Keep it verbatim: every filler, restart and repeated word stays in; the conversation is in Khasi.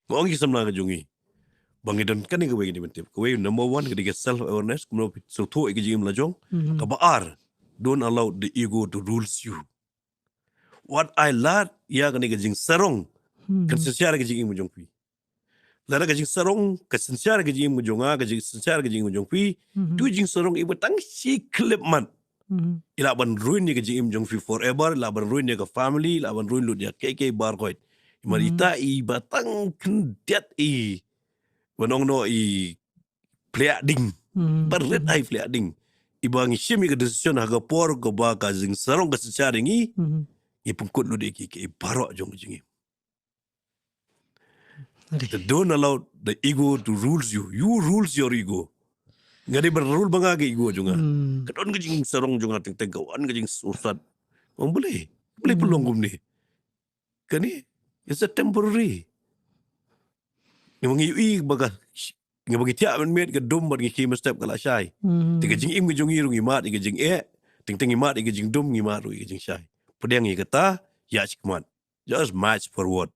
Nga ong ïa ki samla ka jong ngi ba ngi don kane kawei ka dei ban tip. Kawei, number one, ka dei ka self awareness, kumno phi sngewthuh ïa ka jingim la jong. Kaba ar, don't allow the ego to rules you. Wat ai lad ïa kane ka jingsarong kan synshar ka jingim ka jong phi. Lada ka jingsarong ka synshar ka jingim ka jong nga, ka jingsynshar ka jingim ka jong phi, tu jingsarong iba tang shi khyllipmat i lah ban ruin ïa ka jingim jong phi forever, i lah ban ruin ïa ka family, i lah ban ruin lut ïa kaei kaei baroh. Imat ita iba tang khyndiat i, ban ong noh, i pliah ding. Ba rit ai pliah ding. Iba ngi shim ïa ka decision ha ka por kaba ka jingsarong ka synshar ïa ngi, ngi pynkut lut ïa ki, ki baroh jong ka jingim. Don't allow the ego to rules you. You rules your ego. Nga dei ban rule ba nga ka ego jong nga. Ka don ka jingsarong jong nga teng teng, ka wan ka jingsursat. Ong balei, balei pynlong kumne? Kane is a temporary. Nga ba ngi ïohi ba ka, nga ba ngi thiah mynmiet ka dum bad ngi khie mynstep ka la shai. Te ka jingim ka jong ngi ruh ngi mad ïa ka jingeh. Teng teng ngi mad ïa ka jingdum, ngi mad ruh ïa ka jingshai. Pdiang ïa kata, ïa shi khmat. Just march forward.